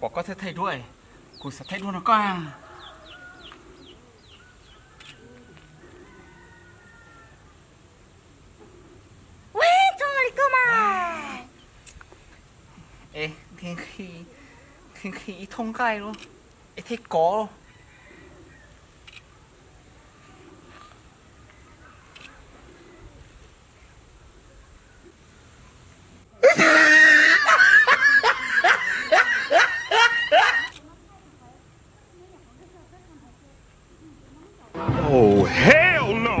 Pom koj thaij thaij duab, kuv xav thaij duab no koj. Ua, txhob li koj mas. Es nqhis nqhis ib thooj nqaij los, es thiaj kov los. Oh, hell no!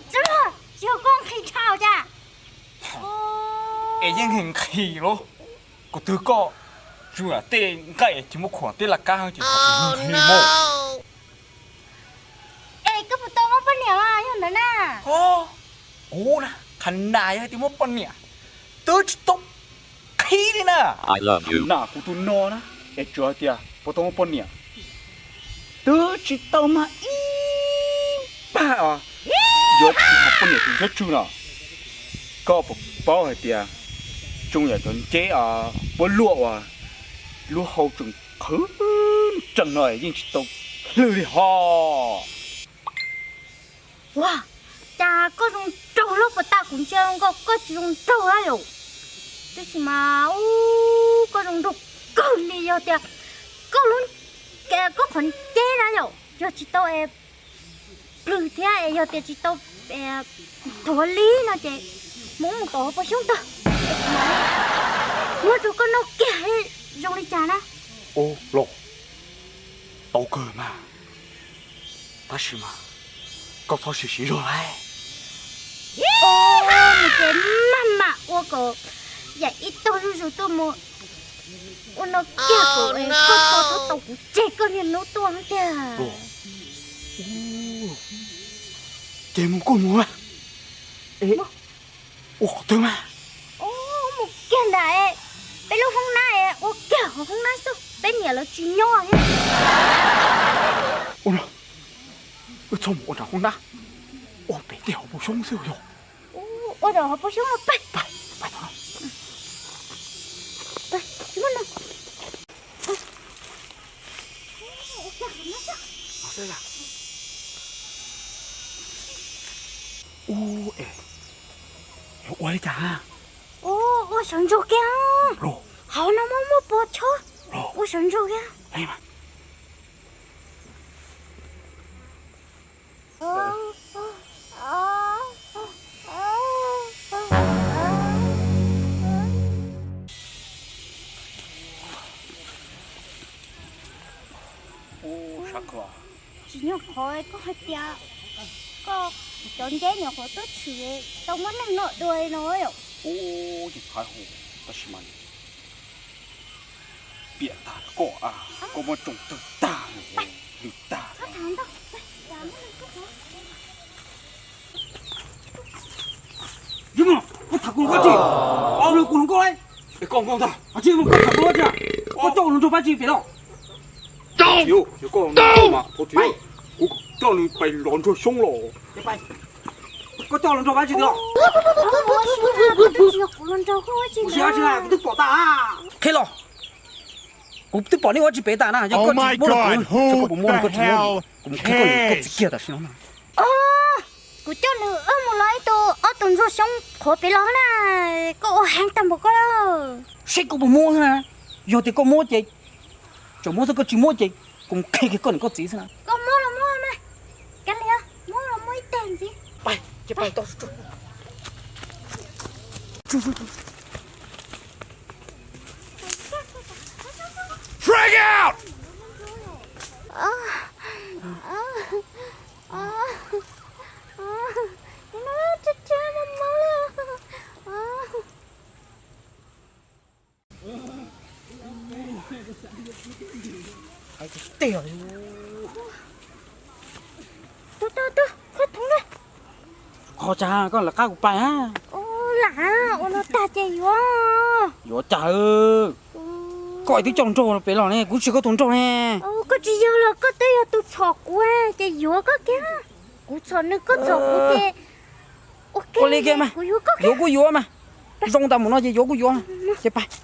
Tsis yog koj nqhis dhau cas? Es yeej nqhis los, kuv twg koj tsuas tej nqaij ces muab khuam tej laj kab ces nqhis mog. Es koj puas tau muaj poj niam los yog ntawd na? Kuv na, qhov nas yog tias muaj poj niam, twb tsis tau qhib li na. Qhov nas kuv tus no na, es tsuas hais tias puas tau muaj poj niam, twb tsis tau mag ib pag os. Yuav tsis muaj poj niam tus ntshiab tsw no, koj puas paub hais tias tsoom yam cov nceb puab luaj uas lub hau tseem qhwv nrees no yeej tsis tau hlwb li ho. Ua, cas koj zoo nraug lub puas tas kuv ntsia nkaus koj tsis zoo nraug lawm. Tab sis mas ub, koj zoo nraug kawg li, yog tias koj lub, koj qhov nceb na yom, yog tsis tau es plwg thiab es yog tias tsis tau thuav li no ces mus mus tom hauv paus xyoob tag, muab rau koj noj kiag zoo li cas na. Ub los, tau kawg mas, tab sis mas koj txhob siv siv zog lauj. Mus ces maj mam ua kom yam ib tug zuj zus tuaj mus ua no kiag kom koj tso txhob tau kuv tseg koj niaj hnub tuaj tiag. Ces mus kuj mus, ua qhov twg mas? Mus kiag nram peb lub hoob nab, ua kiag hauv hoob nab xwb, peb niam lawv tsis nyob thiab. Ua no, wb txhob mus ua nram hoob nab, ua pem tej hauv paus xyoob xwb yog. Ua rau hauv paus xyoob no peb. Ub, es yuav ua li cas? Ua sawv ntsug kiag. Hauv no muaj muaj pua tshob. Ua sawv ntsug kiag. Tsis nyog qhov koj hais tias koj cov nceb nyuam qhuav tuaj tshwm tau muab neeg noj dua li no yom. Ub, ces thaiv hu, tab sis mas piam tag koj, koj muab tsoo tawg tag, lwj tag. Yog mas, koj tham kuv hluas nkauj tsi? Koj hluas nkauj lauj. Es koj nkauj ntag. Tsis mas koj tham kuv hluas nkauj tsi? Koj coj hluas nraug pab tsi pem los? Yog koj nkauj mas thov txim, kuv coj nws pais lov ntsuag xyoob los. Koj coj hluas nraug pab tsi pem los? Kuv twb pom tag, kuv twb pom nej ua tsi pem tas na, yog koj tsis muab rau kuv, koj puas muab, koj tsis muab, kuv mus qhib koj niam koj txiv kiag tam sim no. Kuv coj nws mus lov ib tug ob tug ntsuag xyoob qhuav pem los na, koj ua heev tag npaum koj lawm. Seb koj puas muab xwb na, yog tias koj muab ces tseem muab xwb, koj tsis muab ces kuv mus qhia kiag koj niam koj txiv xwb na. Koj muab los muab mas, kav liam, muab los muab ib teg ntxiv. Frag out! Tus tus tus, koj thoob na. Ho tsa koj lawv qab kuv pais a. Lam ua no tag ces yuav. Yuav cas? Koj twb coj nraug pem los ne, kuv tsis koj tus nraug ne. Koj tsis yog los koj twb yog tus txhom kuv ces yuav koj kiag. Kuv txom nws koj txom kuv ces ua li kiag mas, yuav kuj yuav mas. Zoo tas mus no ces yuav kuj yuav ces pais.